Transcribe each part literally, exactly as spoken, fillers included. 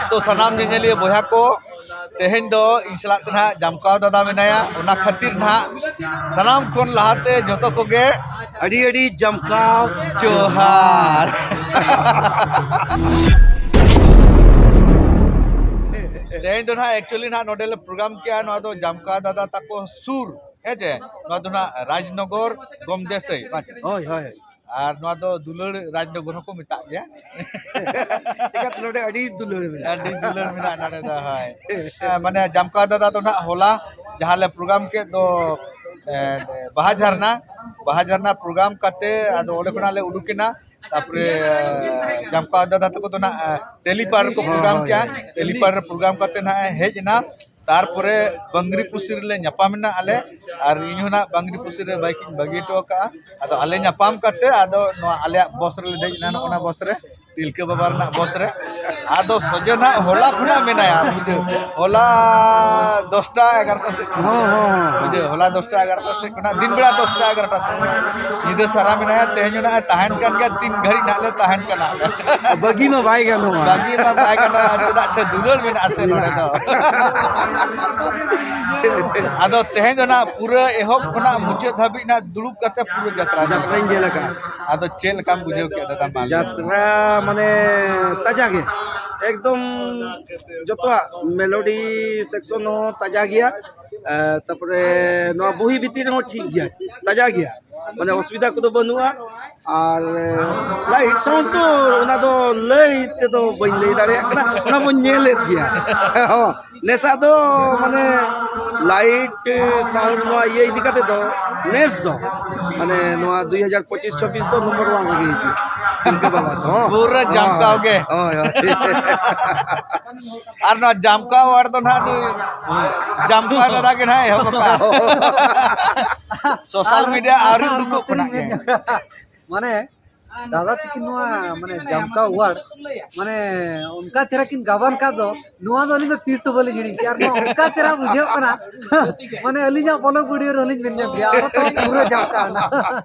ᱛᱚ ᱥᱟᱱᱟᱢ ᱧᱮᱧᱮᱞᱤᱭᱟᱹ ᱵᱚᱭᱦᱟ ᱠᱚ, ᱛᱮᱦᱮᱧ ᱫᱚ ᱤᱧ ᱥᱟᱞᱟᱜ ᱛᱮ ᱱᱟᱦᱟᱜ ᱡᱟᱢᱠᱟᱣ ᱫᱟᱫᱟ ᱢᱮᱱᱟᱭᱟ, ᱚᱱᱟ ᱠᱷᱟᱹᱛᱤᱨ ᱱᱟᱦᱟᱜ ᱥᱟᱱᱟᱢ ᱠᱷᱚᱱ ᱞᱟᱦᱟᱛᱮ ᱡᱚᱛᱚ ᱠᱚᱜᱮ ᱟᱹᱰᱤ ᱟᱹᱰᱤ ᱡᱟᱢᱠᱟᱣ ᱡᱚᱦᱟᱨ᱾ ᱛᱮᱦᱮᱧ ᱫᱚ ᱱᱟᱦᱟᱜ actually ᱱᱟᱦᱟᱜ ᱱᱚᱰᱮ ᱞᱮ program ᱠᱮᱜᱼᱟ, ᱱᱚᱣᱟ ᱫᱚ ᱡᱟᱢᱠᱟᱣ ᱫᱟᱫᱟ ᱛᱟᱠᱚ ᱥᱩᱨ, ᱦᱮᱸ ᱪᱮ? ᱱᱚᱣᱟ ᱫᱚ ᱱᱟᱦᱟᱜ ᱨᱟᱡᱽᱱᱚᱜᱚᱨ ᱜᱚᱢᱫᱮᱥᱟᱹᱭ, ᱵᱟᱝ ᱪᱮ? ᱦᱳᱭ, ᱦᱳᱭ᱾ ᱟᱨ ᱱᱚᱣᱟ ᱫᱚ ᱫᱩᱞᱟᱹᱲ ᱨᱟᱡᱽᱱᱚᱜᱚᱨ ᱦᱚᱸᱠᱚ ᱢᱮᱛᱟᱜ ᱜᱮᱭᱟ᱾ ᱪᱤᱠᱟᱹᱛᱮ ᱱᱚᱰᱮ ᱟᱹᱰᱤ ᱫᱩᱞᱟᱹᱲ ᱢᱮᱱᱟᱜᱼᱟ᱾ ᱟᱹᱰᱤ ᱫᱩᱞᱟᱹᱲ ᱢᱮᱱᱟᱜᱼᱟ ᱱᱚᱰᱮ ᱫᱚ, ᱦᱳᱭ᱾ ᱦᱮᱸ, ᱢᱟᱱᱮ ᱡᱟᱢᱠᱟᱣ ᱫᱟᱫᱟ ᱫᱚ ᱱᱟᱦᱟᱜ ᱦᱚᱞᱟ ᱡᱟᱦᱟᱸ ᱞᱮ program ᱠᱮᱫ ᱫᱚ, ᱮ, ᱵᱟᱦᱟ ᱡᱷᱟᱨᱱᱟ, ᱵᱟᱦᱟ ᱡᱷᱟᱨᱱᱟ program ᱠᱟᱛᱮ ᱟᱫᱚ ᱚᱸᱰᱮ ᱠᱷᱚᱱᱟᱜ ᱞᱮ ᱩᱰᱩᱠ ᱮᱱᱟ᱾ ᱛᱟᱯᱚᱨᱮ, ᱮ, ᱡᱟᱢᱠᱟᱣ ᱫᱟᱫᱟ ᱛᱟᱠᱚ ᱫᱚ ᱱᱟᱦᱟᱜ, ᱮ, ᱴᱮᱞᱤᱯᱟᱲ ᱨᱮᱠᱚ program ᱠᱮᱜᱼᱟ᱾ ᱴᱮᱞᱤᱯᱟᱲ ᱨᱮ program ᱠᱟᱛᱮ ᱱᱟᱦᱟᱜ ᱮ ᱦᱮᱡ ᱮᱱᱟ᱾ ᱛᱟᱨᱯᱚᱨᱮ ᱵᱟᱝᱨᱤ ᱯᱩᱥᱤ ᱨᱮᱞᱮ ᱧᱟᱯᱟᱢ ᱮᱱᱟ ᱟᱞᱮ, ᱟᱨ ᱤᱧ ᱦᱚᱸ ᱱᱟᱜ ᱵᱟᱝᱨᱤ ᱯᱩᱥᱤ ᱨᱮ bike ᱤᱧ ᱵᱟᱹᱜᱤ ᱦᱚᱴᱚ ᱟᱠᱟᱫᱼᱟ᱾ ᱟᱫᱚ ᱟᱞᱮ ᱧᱟᱯᱟᱢ ᱠᱟᱛᱮ ᱟᱫᱚ ᱱᱚᱣᱟ ᱟᱞᱮᱭᱟᱜ ᱵᱚᱥ ᱨᱮᱞᱮ ᱫᱮᱡ ᱮᱱᱟ, ᱱᱚᱜᱼᱚ ᱱᱟ ᱵᱚᱥ ᱨᱮ, ᱛᱤᱞᱠᱟᱹ ᱵᱟᱵᱟ ᱨᱮᱱᱟᱜ ᱵᱚᱥ ᱨᱮ᱾ ᱟᱫᱚ ᱥᱚᱡᱮ ᱱᱟᱜ ᱦᱚᱞᱟ ᱠᱷᱚᱱᱟᱜ ᱢᱮᱱᱟᱭᱟ, ᱵᱩᱡᱷᱟᱹᱣ, ᱦᱚᱞᱟ ᱫᱚᱥᱴᱟ ᱮᱜᱟᱨᱚᱴᱟ ᱥᱮᱫ ᱠᱷᱚᱱᱟᱜ, ᱦᱚᱸ, ᱦᱚᱸ, ᱦᱚᱸ᱾ ᱵᱩᱡᱷᱟᱹᱣ, ᱦᱚᱞᱟ ᱫᱚᱥᱴᱟ ᱮᱜᱟᱨᱚᱴᱟ ᱥᱮᱫ ᱠᱷᱚᱱᱟᱜ, ᱫᱤᱱ ᱵᱮᱲᱟ ᱫᱚᱥᱴᱟ ᱮᱜᱟᱨᱚᱴᱟ ᱥᱮᱫ ᱠᱷᱚᱱᱟᱜ ᱧᱤᱫᱟᱹ ᱥᱟᱨᱟ ᱢᱮᱱᱟᱭᱟ᱾ ᱛᱮᱦᱮᱧ ᱦᱚᱸ ᱱᱟᱜ ᱮ ᱛᱟᱦᱮᱱ ᱠᱟᱱ ᱜᱮᱭᱟ, ᱛᱤᱱ ᱜᱷᱟᱹᱲᱤᱡ ᱱᱟᱜ ᱞᱮ ᱛᱟᱦᱮᱱ ᱠᱟᱱᱟ᱾ ᱵᱟᱹᱜᱤ ᱢᱟ ᱵᱟᱭ ᱜᱟᱱᱚᱜᱼᱟ᱾ ᱵᱟᱹᱜᱤ ᱢᱟ ᱵᱟᱭ ᱜᱟᱱᱚᱜᱼᱟ, ᱪᱮᱫᱟᱜ ᱥᱮ ᱫᱩᱞᱟᱹᱲ ᱢᱮᱱᱟᱜᱼᱟ ᱥᱮ ᱱᱚᱰᱮ ᱫᱚ᱾ ᱟᱫᱚ ᱛᱮᱦᱮᱧ ᱫᱚ ᱱᱟᱜ ᱯᱩᱨᱟᱹ ᱮᱦᱚᱵ ᱠᱷᱚᱱᱟᱜ ᱢᱩᱪᱟᱹᱫ ᱫᱷᱟᱹᱵᱤᱡ ᱱᱟᱜ ᱫᱩᱲᱩᱵ ᱠᱟᱛᱮ ᱯᱩᱨᱟᱹ ᱡᱟᱛᱨᱟ ᱡᱟᱛᱨᱟᱧ ᱧᱮᱞ ᱟᱠᱟᱫᱼᱟ᱾ ᱟᱫᱚ ᱪᱮᱫ ᱞᱮᱠᱟᱢ ᱵᱩᱡᱷᱟᱹᱣ ᱠᱮᱫᱟ ᱫᱟᱫᱟ, ᱢᱟ ᱞᱟᱹᱭ ᱢᱮ᱾ ᱡᱟᱛᱨᱟ ᱢᱟᱱᱮ ᱛᱟᱡᱟ ᱜᱮ, ᱮᱠᱫᱚᱢ ᱡᱚᱛᱚᱣᱟᱜ melody section ᱦᱚᱸ ᱛᱟᱡᱟ ᱜᱮᱭᱟ᱾ ᱮ, ᱛᱟᱯᱚᱨᱮ ᱱᱚᱣᱟ ᱵᱩᱦᱤ ᱵᱷᱤᱛᱤᱨ ᱨᱮᱦᱚᱸ ᱴᱷᱤᱠ ᱜᱮᱭᱟ, ᱛᱟᱡᱟ ᱜᱮᱭᱟ, ᱢᱟᱱᱮ ᱚᱥᱩᱵᱤᱫᱷᱟ ᱠᱚᱫᱚ ᱵᱟᱹᱱᱩᱜᱼᱟ᱾ ᱟᱨ light sound ᱫᱚ ᱚᱱᱟ ᱫᱚ ᱞᱟᱹᱭ ᱛᱮᱫᱚ ᱵᱟᱹᱧ ᱞᱟᱹᱭ ᱫᱟᱲᱮᱭᱟᱜ ᱠᱟᱱᱟ, ᱚᱱᱟ ᱵᱚᱱ ᱧᱮᱞᱮᱫ ᱜᱮᱭᱟ᱾ ᱦᱚᱸ, ᱱᱮᱥᱟᱜ ᱫᱚ ᱢᱟᱱᱮ light sound ᱱᱚᱣᱟ ᱤᱭᱟᱹ ᱤᱫᱤ ᱠᱟᱛᱮ ᱫᱚ ᱱᱮᱥ ᱫᱚ ᱢᱟᱱᱮ ᱱᱚᱣᱟ ᱫᱩᱭ ᱦᱟᱡᱟᱨ ᱯᱚᱸᱪᱤᱥ ᱪᱷᱟᱵᱵᱤᱥ ᱫᱚ number one ᱨᱮᱜᱮ ᱦᱤᱡᱩᱜᱼᱟ ᱛᱤᱞᱠᱟᱹ ᱵᱟᱵᱟ ᱫᱚ᱾ ᱦᱚᱸ᱾ ᱯᱩᱨᱟᱹ ᱡᱟᱢᱠᱟᱣ ᱜᱮ᱾ ᱦᱳᱭ, ᱦᱳᱭ᱾ ᱟᱨ ᱱᱚᱣᱟ ᱡᱟᱢᱠᱟᱣ award ᱫᱚ ᱱᱟᱦᱟᱜ ᱱᱩᱭ ᱡᱟᱢᱠᱟᱣ ᱫᱟᱫᱟ ᱜᱮ ᱱᱟᱦᱟᱜ ᱮᱦᱚᱵ ᱟᱠᱟᱫᱼᱟ᱾ Social media ᱟᱹᱣᱨᱤ ᱩᱰᱩᱠᱚᱜ ᱠᱷᱚᱱᱟᱜ ᱜᱮ᱾ ᱢᱟᱱᱮ ᱫᱟᱫᱟ ᱛᱤᱠᱤᱱ ᱱᱚᱣᱟ ᱢᱟᱱᱮ ᱡᱟᱢᱠᱟ ᱣᱟᱨᱰ ᱢᱟᱱᱮ ᱚᱱᱠᱟ ᱪᱮᱦᱨᱟ ᱠᱤᱱ ᱜᱟᱵᱟᱱ ᱠᱟᱫ ᱫᱚ, ᱱᱚᱣᱟ ᱫᱚ ᱟᱹᱞᱤᱧ ᱫᱚ ᱛᱤᱥ ᱦᱚᱸ ᱵᱟᱹᱞᱤᱧ ᱦᱤᱲᱤᱧ ᱠᱮᱭᱟ᱾ ᱟᱨ ᱱᱚᱣᱟ ᱚᱱᱠᱟ ᱪᱮᱦᱨᱟ ᱵᱩᱡᱷᱟᱹᱜ ᱠᱟᱱᱟ, ᱢᱟᱱᱮ ᱟᱹᱞᱤᱧᱟᱜ ᱵᱚᱞᱚ ᱵᱷᱤᱰᱤᱭᱳ ᱨᱮᱦᱚᱸ ᱞᱤᱧ ᱧᱮᱞ ᱧᱟᱢ ᱜᱮᱭᱟ᱾ ᱟᱨ ᱛᱚ ᱯᱩᱨᱟᱹ ᱡᱟᱢᱠᱟ ᱠᱟᱱᱟ᱾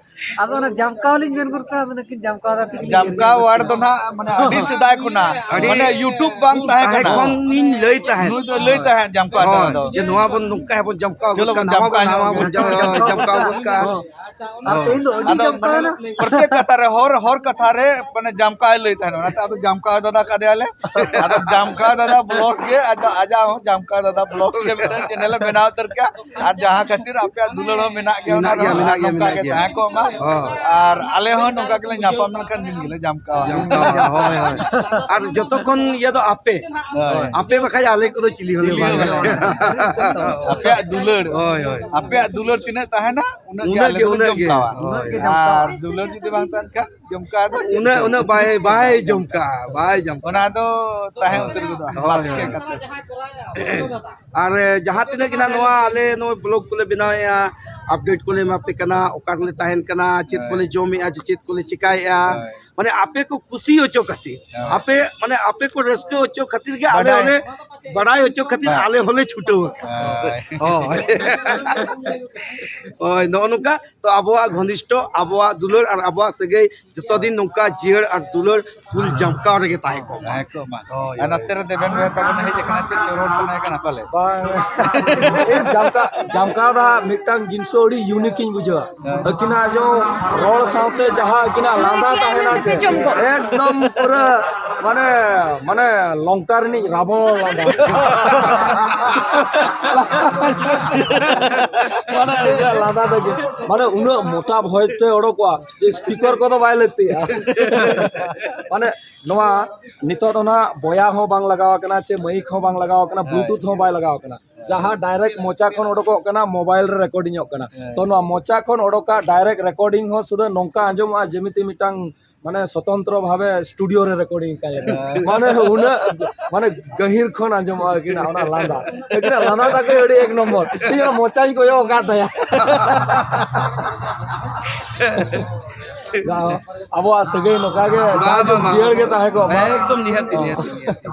ᱟᱫᱚ ᱚᱱᱟ ᱡᱟᱢᱠᱟ ᱦᱚᱸᱞᱤᱧ ᱢᱮᱱ ᱜᱚᱫ ᱠᱟᱱᱟ, ᱟᱫᱚ ᱱᱩᱠᱤᱱ ᱡᱟᱢᱠᱟ ᱦᱚᱸ ᱡᱟᱢᱠᱟ ᱞᱤᱧ ᱢᱮᱱ ᱣᱟᱨᱰ ᱜᱚᱫ ᱫᱚ ᱠᱟᱱᱟ᱾ ᱱᱟᱦᱟᱜ ᱢᱟᱱᱮ ᱟᱹᱰᱤ ᱥᱮᱫᱟᱭ ᱠᱷᱚᱱᱟᱜ ᱟᱹᱰᱤ ᱢᱟᱱᱮ ᱩᱱ ᱭᱩᱴᱩᱵᱽ ᱵᱟᱝ ᱛᱟᱦᱮᱸ ᱛᱟᱦᱮᱸ ᱠᱟᱱᱟ᱾ ᱠᱷᱚᱱ ᱞᱤᱧ ᱞᱟᱹᱭ ᱛᱟᱦᱮᱸᱫ᱾ ᱱᱩᱭ ᱫᱚ ᱞᱟᱹᱭ ᱛᱟᱦᱮᱸᱫ ᱡᱟᱢᱠᱟ ᱦᱳᱭ, ᱫᱚ᱾ ᱡᱮ ᱱᱚᱣᱟ ᱵᱚᱱ ᱱᱚᱝᱠᱟ ᱦᱮᱸ ᱵᱚᱱ ᱡᱟᱢᱠᱟ ᱪᱚᱞᱚ ᱜᱚᱫ ᱵᱚᱱ ᱠᱟᱜ, ᱱᱟᱣᱟ ᱡᱟᱢᱠᱟ ᱵᱚᱱ ᱱᱟᱣᱟ ᱧᱚᱜ ᱵᱚᱱ ᱜᱮ᱾ ᱡᱟᱢᱠᱟ, ᱡᱟᱢᱠᱟ ᱜᱚᱫ ᱠᱟᱜ᱾ ᱦᱚᱸ᱾ ᱟᱨ ᱛᱮᱦᱮᱧ ᱫᱚ ᱟᱹᱰᱤ ᱟᱫᱚ ᱡᱟᱢᱠᱟ ᱢᱟᱱᱮ ᱮᱱᱟ᱾ ᱯᱨᱚᱛᱮᱠ ᱠᱟᱛᱷᱟ ᱨᱮ, ᱦᱚᱨ, ᱦᱚᱨ ᱠᱟᱛᱷᱟ ᱨᱮ ᱢᱟᱱᱮ ᱡᱟᱢᱠᱟᱭ ᱞᱟᱹᱭ ᱛᱟᱦᱮᱱᱟ᱾ ᱚᱱᱟᱛᱮ ᱟᱫᱚ ᱡᱟᱢᱠᱟ ᱫᱟᱫᱟ ᱠᱟᱫᱮᱭᱟᱞᱮ᱾ ᱟᱫᱚ ᱡᱟᱢᱠᱟ ᱫᱟᱫᱟ ᱵᱞᱚᱜ ᱜᱮ, ᱟᱡ ᱫᱚ, ᱟᱡᱟᱜ ᱦᱚᱸ ᱡᱟᱢᱠᱟ ᱫᱟᱫᱟ ᱵᱞᱚᱜ ᱜᱮ ᱢᱤᱫᱴᱟᱝ ᱪᱮᱱᱮᱞ ᱮ ᱵᱮᱱᱟᱣ ᱩᱛᱟᱹᱨ ᱠᱮᱜᱼᱟ᱾ ᱟᱨ ᱡᱟᱦᱟᱸ ᱠᱷᱟᱹᱛᱤᱨ ᱟᱯᱮᱭᱟᱜ ᱫᱩᱞᱟᱹᱲ ᱦᱚᱸ ᱢᱮᱱᱟᱜ ᱜᱮᱭᱟ, ᱢᱮᱱᱟᱜ ᱚᱱᱟ ᱜᱮᱭᱟ, ᱨᱮᱦᱚᱸ ᱢᱮᱱᱟᱜ ᱜᱮᱭᱟ, ᱱᱚᱝᱠᱟ ᱢᱮᱱᱟᱜ ᱜᱮ ᱜᱮᱭᱟ᱾ ᱛᱟᱦᱮᱸ ᱠᱚᱜ ᱢᱟ᱾ ᱦᱳᱭ᱾ ᱟᱨ ᱟᱞᱮ ᱦᱚᱸ ᱱᱚᱝᱠᱟ ᱜᱮᱞᱮ ᱧᱟᱯᱟᱢ ᱞᱮᱱᱠᱷᱟᱱ ᱫᱤᱱ ᱜᱮᱞᱮ ᱡᱟᱢᱠᱟᱣᱟ᱾ ᱡᱟᱢᱠᱟᱣᱟ, ᱦᱳᱭ, ᱦᱳᱭ᱾ ᱟᱨ ᱡᱚᱛᱚ ᱠᱷᱚᱱ ᱤᱭᱟᱹ ᱫᱚ ᱟᱯᱮ, ᱦᱳᱭ᱾ ᱟᱯᱮ ᱵᱟᱠᱷᱟᱡ ᱟᱞᱮ ᱠᱚᱫᱚ ᱪᱤᱞᱤ ᱦᱚᱸᱞᱮ ᱪᱤᱞᱤ ᱦᱚᱸ ᱵᱟᱝ᱾ ᱵᱟᱝ᱾ ᱟᱯᱮᱭᱟᱜ ᱫᱩᱞᱟᱹᱲ, ᱦᱳᱭ, ᱦᱳᱭ᱾ ᱟᱯᱮᱭᱟᱜ ᱫᱩᱞᱟᱹᱲ ᱛᱤᱱᱟᱹᱜ ᱛᱟᱦᱮᱱᱟ, ᱩᱱᱟᱹᱜ ᱜᱮ ᱩᱱᱟᱹᱜ ᱟᱞᱮ ᱜᱮ, ᱫᱚᱞᱮ ᱩᱱᱟᱹᱜ ᱜᱮ᱾ ᱡᱚᱢᱠᱟᱣᱟ᱾ ᱦᱳᱭ᱾ ᱟᱨ ᱫᱩᱞᱟᱹᱲ ᱡᱩᱫᱤ ᱵᱟᱝ ᱛᱟᱦᱮᱱ ᱠᱷᱟᱱ, ᱡᱚᱢᱠᱟᱣ ᱫᱚ ᱪᱮᱫ ᱩᱱᱟᱹᱜ, ᱠᱚ? ᱩᱱᱟᱹᱜ ᱵᱟᱭ, ᱵᱟᱭ ᱡᱚᱢᱠᱟᱣᱟ, ᱵᱟᱭ ᱡᱚᱢᱠᱟᱣᱟ᱾ ᱚᱱᱟ ᱫᱚ ᱛᱟᱦᱮᱸ ᱩᱛᱟᱹᱨ ᱜᱚᱫᱚᱜᱼᱟ, ᱦᱳᱭ, ᱵᱟᱥᱠᱮ ᱦᱳᱭ᱾ ᱠᱟᱛᱮ᱾ ᱟᱨ, ᱮ, ᱡᱟᱦᱟᱸ ᱛᱤᱱᱟᱹᱜ ᱜᱮ ᱱᱟᱜ ᱱᱚᱣᱟ ᱟᱞᱮ ᱱᱚᱣᱟ ᱵᱞᱚᱜ ᱠᱚᱞᱮ ᱵᱮᱱᱟᱣᱮᱫᱼᱟ, ᱟᱯᱰᱮᱴ ᱠᱚᱞᱮ ᱮᱢᱟ ᱯᱮ ᱠᱟᱱᱟ, ᱚᱠᱟ ᱨᱮᱞᱮ ᱛᱟᱦᱮᱱ ᱠᱟᱱᱟ, ᱪᱮᱫ ᱦᱳᱭ᱾ ᱠᱚᱞᱮ ᱡᱚᱢᱮᱫᱼᱟ, ᱪᱮ ᱪᱮᱫ ᱠᱚᱞᱮ ᱪᱤᱠᱟᱭᱮᱫᱼᱟ, ᱦᱳᱭ᱾ ᱢᱟᱱᱮ ᱟᱯᱮ ᱠᱚ ᱠᱩᱥᱤ ᱦᱚᱪᱚ ᱠᱷᱟᱹᱛᱤᱨ, ᱦᱳᱭ᱾ ᱟᱯᱮ, ᱢᱟᱱᱮ ᱟᱯᱮ ᱠᱚ ᱨᱟᱹᱥᱠᱟᱹ ᱦᱚᱪᱚ ᱠᱷᱟᱹᱛᱤᱨ ᱜᱮ ᱟᱞᱮ ᱵᱟᱰᱟᱭ᱾ ᱦᱚᱸᱞᱮ ᱵᱟᱰᱟᱭ ᱦᱚᱪᱚ ᱠᱷᱟᱹᱛᱤᱨ ᱦᱳᱭ᱾ ᱟᱞᱮ ᱦᱚᱸᱞᱮ ᱪᱷᱩᱴᱟᱹᱣ ᱟᱠᱟᱱᱟ᱾ ᱦᱳᱭ᱾ ᱦᱳᱭ᱾ ᱦᱳᱭ, ᱱᱚᱜᱼᱚ ᱱᱚᱝᱠᱟ᱾ ᱛᱚ ᱟᱵᱚᱣᱟᱜ ᱜᱷᱚᱱᱤᱥᱴᱚ, ᱟᱵᱚᱣᱟᱜ ᱫᱩᱞᱟᱹᱲ ᱟᱨ ᱟᱵᱚᱣᱟᱜ ᱥᱟᱹᱜᱟᱹᱭ ᱡᱚᱛᱚ ᱫᱤᱱ ᱱᱚᱝᱠᱟ ᱡᱤᱭᱟᱹᱲ ᱟᱨ ᱫᱩᱞᱟᱹᱲ ᱯᱷᱩᱞ ᱡᱟᱢᱠᱟᱣ ᱨᱮᱜᱮ ᱛᱟᱦᱮᱸ ᱠᱚᱜ ᱢᱟ᱾ ᱛᱟᱦᱮᱸ ᱠᱚᱜ ᱢᱟ᱾ ᱦᱳᱭ, ᱟᱨ ᱦᱳᱭ᱾ ᱱᱚᱛᱮ ᱨᱮ ᱫᱮᱵᱮᱱ ᱵᱷᱟᱭ ᱛᱟᱵᱚᱱ ᱦᱮᱡ ᱟᱠᱟᱱᱟ, ᱪᱮᱫ ᱪᱚ ᱨᱚᱲ ᱥᱟᱱᱟᱭᱮ ᱠᱟᱱᱟ ᱯᱟᱞᱮ? ᱵᱟᱝ, ᱤᱧ ᱡᱟᱢᱠᱟ-, ᱡᱟᱢᱠᱟᱣ ᱫᱚ ᱦᱟᱸᱜ ᱢᱤᱫᱴᱟᱝ ᱡᱤᱱᱤᱥ ᱟᱹᱰᱤ ᱤᱭᱩᱱᱤᱠ ᱤᱧ ᱵᱩᱡᱷᱟᱹᱣᱟ᱾ ᱦᱮᱸ᱾ ᱟᱹᱠᱤᱱᱟᱜ ᱡᱚ ᱨᱚᱲ ᱥᱟᱶᱛᱮ ᱡᱟᱦᱟᱸ ᱟᱹᱠᱤᱱᱟᱜ ᱞᱟᱸᱫᱟ ᱛᱟᱦᱮᱱᱟ ᱪᱮ, ᱡᱚᱢ ᱠᱚᱜ᱾ ᱮᱠᱫᱚᱢ ᱯᱩᱨᱟᱹ ᱢᱟᱱᱮ, ᱢᱟᱱᱮ ᱞᱚᱝᱠᱟ ᱨᱤᱱᱤᱡ ᱨᱟᱵᱚᱬ ᱞᱟᱸᱫᱟ᱾ ᱢᱟᱱᱮ ᱤᱧᱟᱹᱜ ᱞᱟᱸᱫᱟ ᱫᱚ ᱡᱮ, ᱢᱟᱱᱮ ᱩᱱᱟᱹᱜ ᱢᱚᱴᱟ ᱵᱷᱚᱭᱮᱥ ᱛᱮ ᱚᱰᱚᱠᱚᱜᱼᱟ ᱡᱮ ᱥᱯᱤᱠᱟᱨ ᱠᱚᱫᱚ ᱵᱟᱭ ᱞᱟᱹᱠᱛᱤᱜᱼᱟ᱾ ᱢᱟᱱᱮ ᱱᱚᱣᱟ ᱱᱤᱛᱚᱜ ᱫᱚ ᱱᱟᱦᱟᱜ ᱵᱚᱭᱟ ᱦᱚᱸ ᱵᱟᱝ ᱞᱟᱜᱟᱣ ᱟᱠᱟᱱᱟ, ᱪᱮ ᱢᱟᱭᱤᱠ ᱦᱚᱸ ᱵᱟᱝ ᱞᱟᱜᱟᱣ ᱟᱠᱟᱱᱟ, ᱦᱮᱸ᱾ ᱵᱞᱩᱴᱩᱛᱷ ᱦᱚᱸ ᱵᱟᱭ ᱞᱟᱜᱟᱣ ᱟᱠᱟᱱᱟ᱾ ᱡᱟᱦᱟᱸ ᱰᱟᱭᱨᱮᱠᱴ ᱢᱚᱪᱟ ᱠᱷᱚᱱ ᱚᱰᱚᱠᱚᱜ ᱠᱟᱱᱟ, ᱢᱳᱵᱟᱭᱤᱞ ᱨᱮ ᱨᱮᱠᱚᱨᱰᱤᱝᱚᱜ ᱠᱟᱱᱟ᱾ ᱦᱮᱸ᱾ ᱛᱚ, ᱱᱚᱣᱟ ᱢᱚᱪᱟ ᱠᱷᱚᱱ ᱚᱰᱚᱠᱟᱜ ᱰᱟᱭᱨᱮᱠᱴ ᱨᱮᱠᱚᱨᱰᱤᱝ ᱦᱚᱸ ᱥᱩᱫᱷᱟᱹ ᱱᱚᱝᱠᱟ ᱟᱸᱡᱚᱢᱚᱜᱼᱟ, ᱡᱮᱢᱤᱛᱤ ᱢᱤᱫᱴᱟᱝ, ᱢᱟᱱᱮ, ᱥᱚᱛᱚᱱᱛᱨᱚ ᱵᱷᱟᱵᱮ ᱥᱴᱩᱰᱤᱭᱳ ᱨᱮ ᱨᱮᱠᱚᱨᱰᱤᱝ ᱠᱟᱱ ᱞᱮᱠᱟ᱾ ᱦᱮᱸ᱾ ᱢᱟᱱᱮ, ᱩᱱᱟᱹᱜ, ᱢᱟᱱᱮ, ᱜᱟᱹᱦᱤᱨ ᱠᱷᱚᱱ ᱟᱸᱡᱚᱢᱚᱜᱼᱟ ᱟᱹᱠᱤᱱᱟᱜ ᱚᱱᱟ ᱞᱟᱸᱫᱟ᱾ ᱟᱹᱠᱤᱱᱟᱜ ᱞᱟᱸᱫᱟ ᱛᱟᱠᱚ ᱟᱹᱰᱤ ᱮᱠ ᱱᱚᱢᱵᱚᱨ᱾ ᱤᱧ ᱚᱱᱟ ᱢᱚᱪᱟᱧ ᱠᱚᱭᱚᱜ ᱟᱠᱟᱫ ᱛᱟᱭᱟ᱾ ᱡᱟᱦᱟᱸ ᱟᱵᱚᱣᱟᱜ ᱥᱟᱹᱜᱟᱹᱭ ᱱᱚᱝᱠᱟ ᱜᱮ ᱵᱟᱝ, ᱵᱟᱝ, ᱡᱤᱭᱟᱹᱲ ᱜᱮ ᱛᱟᱦᱮᱸ ᱠᱚᱜ ᱢᱟ᱾ ᱮᱠᱫᱚᱢ ᱱᱤᱦᱟᱹᱛᱤ, ᱱᱤᱦᱟᱹᱛᱤ, ᱱᱤᱦᱟᱹᱛᱤ᱾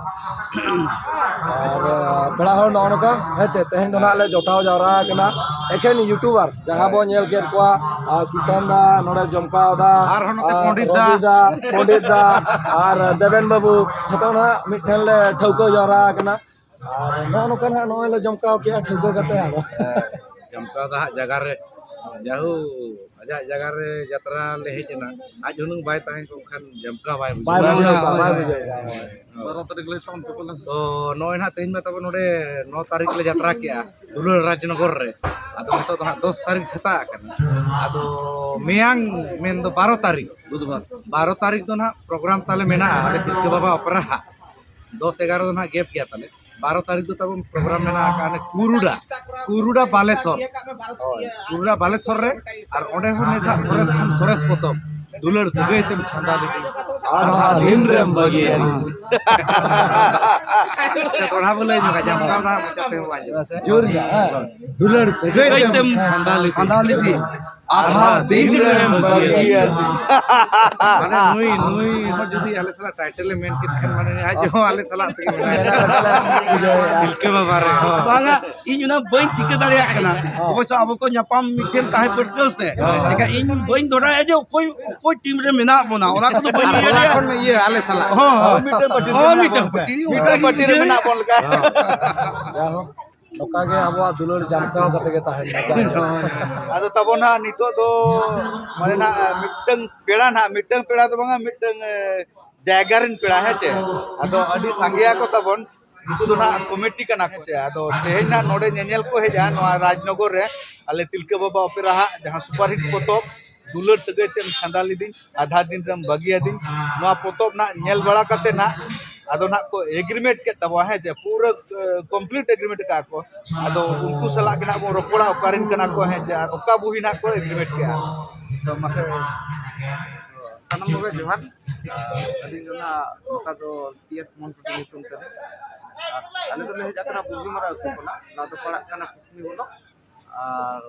ᱟᱨ ᱯᱮᱲᱟ ᱦᱚᱲ ᱱᱚᱜᱼᱚ ᱱᱚᱝᱠᱟ, ᱦᱮᱸ ᱪᱮ, ᱛᱮᱦᱮᱧ ᱫᱚ ᱱᱟᱦᱟᱜ ᱞᱮ ᱡᱚᱴᱟᱣ ᱡᱟᱣᱨᱟ ᱟᱠᱟᱱᱟ ᱮᱠᱷᱮᱱ YouTuber, ᱡᱟᱦᱟᱸ ᱵᱚᱱ ᱧᱮᱞ ᱠᱮᱫ ᱠᱚᱣᱟ, ᱟᱨ ᱠᱤᱥᱟᱱ ᱫᱟ, ᱱᱚᱰᱮ ᱡᱚᱢᱠᱟᱣ ᱫᱟ, ᱟᱨᱦᱚᱸ ᱱᱚᱛᱮ ᱟᱨ ᱯᱚᱱᱰᱤᱛ ᱫᱟ᱾ ᱨᱚᱵᱤ ᱫᱟ, ᱯᱚᱱᱰᱤᱛ ᱫᱟ, ᱟᱨ ᱫᱮᱵᱮᱱ ᱵᱟᱹᱵᱩ, ᱡᱷᱚᱛᱚ ᱱᱟᱦᱟᱜ ᱢᱤᱫ ᱴᱷᱮᱱ ᱞᱮ ᱴᱷᱟᱹᱣᱠᱟᱹ ᱡᱟᱣᱨᱟ ᱟᱠᱟᱱᱟ᱾ ᱟᱨ ᱱᱚᱜᱼᱚ ᱱᱚᱝᱠᱟ ᱱᱟᱦᱟᱜ ᱱᱚᱜᱼᱚᱭ ᱞᱮ ᱡᱚᱢᱠᱟᱣ ᱠᱮᱜᱼᱟ ᱴᱷᱟᱹᱣᱠᱟᱹ ᱠᱟᱛᱮ ᱟᱫᱚ᱾ ᱦᱮᱸ, ᱡᱚᱢᱠᱟᱣ ᱫᱚ ᱦᱟᱸᱜ ᱡᱟᱭᱜᱟ ᱨᱮ, ᱡᱟᱦᱳ, ᱟᱡᱟᱜ ᱡᱟᱭᱜᱟ ᱨᱮ ᱡᱟᱛᱨᱟ ᱞᱮ ᱦᱮᱡ ᱮᱱᱟ, ᱟᱡ ᱦᱩᱱᱟᱹᱝ ᱵᱟᱭ ᱛᱟᱦᱮᱸ ᱠᱚᱜ ᱠᱷᱟᱱ ᱡᱚᱢᱠᱟᱣ ᱵᱟᱭ ᱵᱩᱡᱷᱟᱹᱣ ᱵᱟᱭ ᱵᱩᱡᱷᱟᱹᱣ ᱠᱚᱜᱼᱟ, ᱵᱟᱭ ᱵᱩᱡᱷᱟᱹᱣ ᱠᱚᱜᱼᱟ᱾ ᱦᱳᱭ᱾ ᱵᱟᱨᱚ ᱛᱟᱹᱨᱤᱠᱷ ᱞᱮ ᱥᱟᱶ ᱛᱮ ᱯᱟᱞᱮ᱾ ᱛᱚ ᱱᱚᱜᱼᱚᱭ ᱱᱟᱦᱟᱜ ᱛᱮᱦᱮᱧ ᱢᱟ ᱛᱟᱵᱚᱱ ᱱᱚᱰᱮ ᱱᱚ ᱛᱟᱹᱨᱤᱠᱷ ᱞᱮ ᱡᱟᱛᱨᱟ ᱠᱮᱜᱼᱟ ᱫᱩᱞᱟᱹᱲ ᱨᱟᱡᱽᱱᱚᱜᱚᱨ ᱨᱮ᱾ ᱟᱫᱚ ᱱᱤᱛᱚᱜ ᱫᱚ ᱦᱟᱸᱜ ᱫᱚᱥ ᱛᱟᱹᱨᱤᱠᱷ ᱥᱮᱛᱟᱜ ᱟᱠᱟᱱᱟ᱾ ᱟᱫᱚ ᱢᱮᱭᱟᱝ ᱢᱮᱱᱫᱚ ᱵᱟᱨᱚ ᱛᱟᱹᱨᱤᱠᱷ, ᱵᱩᱫᱷᱵᱟᱨ, ᱵᱟᱨᱚ ᱛᱟᱹᱨᱤᱠᱷ ᱫᱚ ᱱᱟᱦᱟᱜ ᱯᱨᱳᱜᱨᱟᱢ ᱛᱟᱞᱮ ᱢᱮᱱᱟᱜᱼᱟ ᱟᱞᱮ ᱛᱤᱞᱠᱟᱹ ᱵᱟᱵᱟ ᱚᱯᱮᱨᱟ ᱦᱟᱜ᱾ ᱫᱚᱥ ᱮᱜᱟᱨᱚ ᱫᱚ ᱱᱟᱦᱟᱜ ᱜᱮᱯ ᱜᱮᱭᱟ ᱛᱟᱞᱮ᱾ ᱵᱟᱨᱚ ᱛᱟᱹᱨᱤᱠᱷ ᱫᱚ ᱛᱟᱵᱚᱱ ᱯᱨᱳᱜᱨᱟᱢ ᱢᱮᱱᱟᱜ ᱟᱠᱟᱫ ᱦᱟᱱᱮ ᱠᱩᱨᱩᱰᱟ, ᱠᱩᱨᱩᱰᱟ ᱵᱟᱞᱮᱥᱚᱨ᱾ ᱦᱳᱭ᱾ ᱠᱩᱨᱩᱰᱟ ᱵᱟᱞᱮᱥᱚᱨ ᱨᱮ᱾ ᱟᱨ ᱚᱸᱰᱮ ᱦᱚᱸ ᱱᱮᱥᱟᱜ ᱥᱚᱨᱮᱥ ᱠᱷᱚᱱ ᱥᱚᱨᱮᱥ ᱯᱚᱛᱚᱵ, ᱫᱩᱞᱟᱹᱲ ᱥᱟᱹᱜᱟᱹᱭ ᱛᱮᱢ ᱪᱷᱟᱸᱫᱟ ᱞᱤᱫᱤᱧ, ᱟᱫᱷᱟ ᱫᱤᱱ ᱨᱮᱢ ᱵᱟᱹᱜᱤᱭᱟᱹᱧ᱾ ᱥᱮ ᱫᱚᱦᱲᱟ ᱵᱚ ᱞᱟᱹᱭ ᱧᱚᱜᱟ, ᱡᱟᱱᱛᱟᱲ ᱫᱚ ᱦᱟᱸᱜ ᱢᱚᱪᱟ ᱛᱮᱦᱚᱸ ᱵᱟᱝ ᱟᱸᱡᱚᱢᱚᱜᱼᱟ᱾ ᱡᱳᱨ ᱜᱮ, ᱦᱮᱸ᱾ ᱫᱩᱞᱟᱹᱲ ᱥᱟᱹᱜᱟᱹᱭ ᱛᱮᱢ ᱪᱷᱟᱸᱫᱟ ᱞᱤᱫᱤᱧ᱾ ᱪᱷᱟᱸᱫᱟ ᱞᱤᱫᱤᱧ᱾ ᱟᱫᱷᱟ ᱫᱤᱱ ᱨᱮᱢ ᱵᱟᱹᱜᱤᱭᱟᱹᱧ᱾ ᱢᱟᱱᱮ ᱱᱩᱭ, ᱱᱩᱭ ᱦᱚᱸ ᱡᱩᱫᱤ ᱟᱞᱮ ᱥᱟᱞᱟᱜ ᱴᱟᱭᱴᱮᱞ ᱮ ᱢᱮᱱ ᱠᱮᱫ ᱠᱷᱟᱱ, ᱢᱟᱱᱮ ᱟᱡ ᱦᱚᱸ ᱟᱞᱮ ᱥᱟᱞᱟᱜ ᱛᱮᱜᱮ ᱢᱮᱱᱟᱭᱟ᱾ ᱛᱤᱞᱠᱟᱹ ᱵᱟᱵᱟ ᱨᱮ, ᱦᱳᱭ᱾ ᱵᱟᱝᱟ, ᱤᱧ ᱚᱱᱟ ᱵᱟᱹᱧ ᱴᱷᱤᱠᱟᱹ ᱫᱟᱲᱮᱭᱟᱜ ᱠᱟᱱᱟ᱾ ᱦᱚᱸ᱾ ᱚᱵᱚᱥᱥᱚ ᱟᱵᱚ ᱠᱚ ᱧᱟᱯᱟᱢ ᱢᱤᱫᱴᱷᱮᱱ ᱛᱟᱦᱮᱸ ᱯᱟᱹᱨᱠᱟᱹᱣ ᱥᱮ᱾ ᱦᱚᱸ᱾ ᱮᱱᱠᱷᱟᱱ ᱤᱧ ᱵᱟᱹᱧ ᱫᱚᱦᱲᱟᱭᱟ ᱡᱮ ᱚᱠᱚᱭ, ᱚᱠᱚᱭ ᱴᱤᱢ ᱨᱮ ᱢᱮᱱᱟᱜ ᱵᱚᱱᱟ, ᱚᱱᱟ ᱠᱚᱫᱚ ᱵᱟᱹᱧ ᱟᱨ ᱩᱭᱦᱟᱹᱨ ᱦᱚᱞᱟ ᱫᱟᱲᱮᱭᱟᱜ ᱠᱷᱚᱱ ᱤᱭᱟᱹ ᱟᱞᱮ ᱥᱟᱞᱟᱜ᱾ ᱦᱚᱸ, ᱦᱚᱸ᱾ ᱦᱚᱸ, ᱢᱤᱫᱴᱟᱝ ᱯᱟᱹᱴᱤ ᱨᱮ ᱦᱚᱸ, ᱢᱮᱱᱟᱜ ᱢᱤᱫᱴᱟᱝ ᱵᱚᱱ ᱯᱟᱹᱴᱤ ᱞᱮᱠᱟ᱾ ᱨᱮ ᱚᱱᱠᱟ ᱢᱮᱱᱟᱜ ᱜᱮ ᱵᱚᱱ ᱞᱮᱠᱟ᱾ ᱦᱚᱸ᱾ ᱡᱟᱭᱦᱳᱠ, ᱱᱚᱝᱠᱟ ᱜᱮ ᱟᱵᱚᱣᱟᱜ ᱫᱩᱞᱟᱹᱲ ᱡᱟᱢᱠᱟᱣ ᱠᱟᱛᱮ ᱜᱮ ᱛᱟᱦᱮᱱ ᱢᱟ᱾ ᱟᱫᱚ ᱛᱟᱵᱚᱱ ᱦᱟᱸᱜ ᱱᱤᱛᱚᱜ ᱫᱚ ᱢᱟᱱᱮ ᱱᱟᱜ ᱢᱤᱫᱴᱟᱝ ᱯᱮᱲᱟ ᱱᱟᱜ, ᱢᱤᱫᱴᱟᱝ ᱯᱮᱲᱟ ᱫᱚ ᱵᱟᱝᱟ, ᱢᱤᱫᱴᱟᱝ, ᱮ, ᱡᱟᱭᱜᱟ ᱨᱮᱱ ᱯᱮᱲᱟ, ᱦᱮᱸ ᱪᱮ? ᱟᱫᱚ ᱟᱹᱰᱤ ᱥᱟᱸᱜᱮᱭᱟ ᱠᱚ ᱛᱟᱵᱚᱱ, ᱩᱱᱠᱩ ᱫᱚ ᱱᱟᱜ ᱠᱚᱢᱤᱴᱤ ᱠᱟᱱᱟ ᱠᱚ ᱪᱮ? ᱟᱫᱚ ᱛᱮᱦᱮᱧ ᱱᱟᱜ ᱱᱚᱰᱮ ᱧᱮᱧᱮᱞ ᱠᱚ ᱦᱮᱡᱼᱟ ᱱᱚᱣᱟ ᱨᱟᱡᱽᱱᱚᱜᱚᱨ ᱨᱮ, ᱟᱞᱮ ᱛᱤᱞᱠᱟᱹ ᱵᱟᱵᱟ ᱚᱯᱮᱨᱟ ᱦᱟᱜ ᱡᱟᱦᱟᱸ ᱥᱩᱯᱟᱨᱦᱤᱴ ᱯᱚᱛᱚᱵ ᱫᱩᱞᱟᱹᱲ ᱥᱟᱹᱜᱟᱹᱭ ᱛᱮᱢ ᱪᱷᱟᱸᱫᱟ ᱞᱤᱫᱤᱧ, ᱟᱫᱷᱟ ᱫᱤᱱ ᱨᱮᱢ ᱵᱟᱹᱜᱤᱭᱟᱫᱤᱧ᱾ ᱱᱚᱣᱟ ᱯᱚᱛᱚᱵ ᱱᱟᱜ ᱧᱮᱞ ᱵᱟᱲᱟ ᱠᱟᱛᱮ ᱱᱟᱜ ᱟᱫᱚ ᱱᱟᱜ ᱠᱚ ᱮᱜᱽᱨᱤᱢᱮᱱᱴ ᱠᱮᱫ ᱛᱟᱵᱚᱣᱟ, ᱦᱮᱸ ᱪᱮ? ᱯᱩᱨᱟᱹ, ᱮ, ᱠᱚᱢᱯᱞᱤᱴ ᱮᱜᱽᱨᱤᱢᱮᱱᱴ ᱟᱠᱟᱫ ᱠᱚ᱾ ᱟᱫᱚ ᱩᱱᱠᱩ ᱥᱟᱞᱟᱜ ᱜᱮ ᱱᱟᱜ ᱵᱚᱱ ᱨᱚᱯᱚᱲᱟ, ᱚᱠᱟᱨᱮᱱ ᱠᱟᱱᱟ ᱠᱚ, ᱦᱮᱸ ᱪᱮ? ᱟᱨ ᱚᱠᱟ ᱵᱩᱦᱤ ᱱᱟᱜ ᱠᱚ ᱮᱜᱽᱨᱤᱢᱮᱱᱴ ᱠᱮᱫᱼᱟ᱾ ᱛᱚ ᱢᱟᱥᱮ, ᱥᱟᱱᱟᱢ ᱠᱚᱜᱮ ᱡᱚᱦᱟᱨ᱾ ᱟᱹᱞᱤᱧ ᱫᱚ ᱱᱟᱜ ᱱᱚᱝᱠᱟ ᱫᱚ ᱯᱤ ᱮᱥ ᱢᱚᱱ ᱴᱩᱰᱩ ᱧᱩᱛᱩᱢ ᱛᱮ᱾ ᱟᱨ ᱟᱞᱮ ᱫᱚᱞᱮ ᱦᱮᱡ ᱟᱠᱟᱱᱟ ᱵᱩᱜᱤᱢᱟᱨᱟ ᱟᱹᱛᱩ ᱠᱷᱚᱱᱟᱜ᱾ ᱱᱚᱣᱟ ᱫᱚ ᱯᱟᱲᱟᱜ ᱠᱟᱱᱟ ᱠᱩᱥᱱᱤ ᱵᱚᱞᱚᱠ ᱟᱨ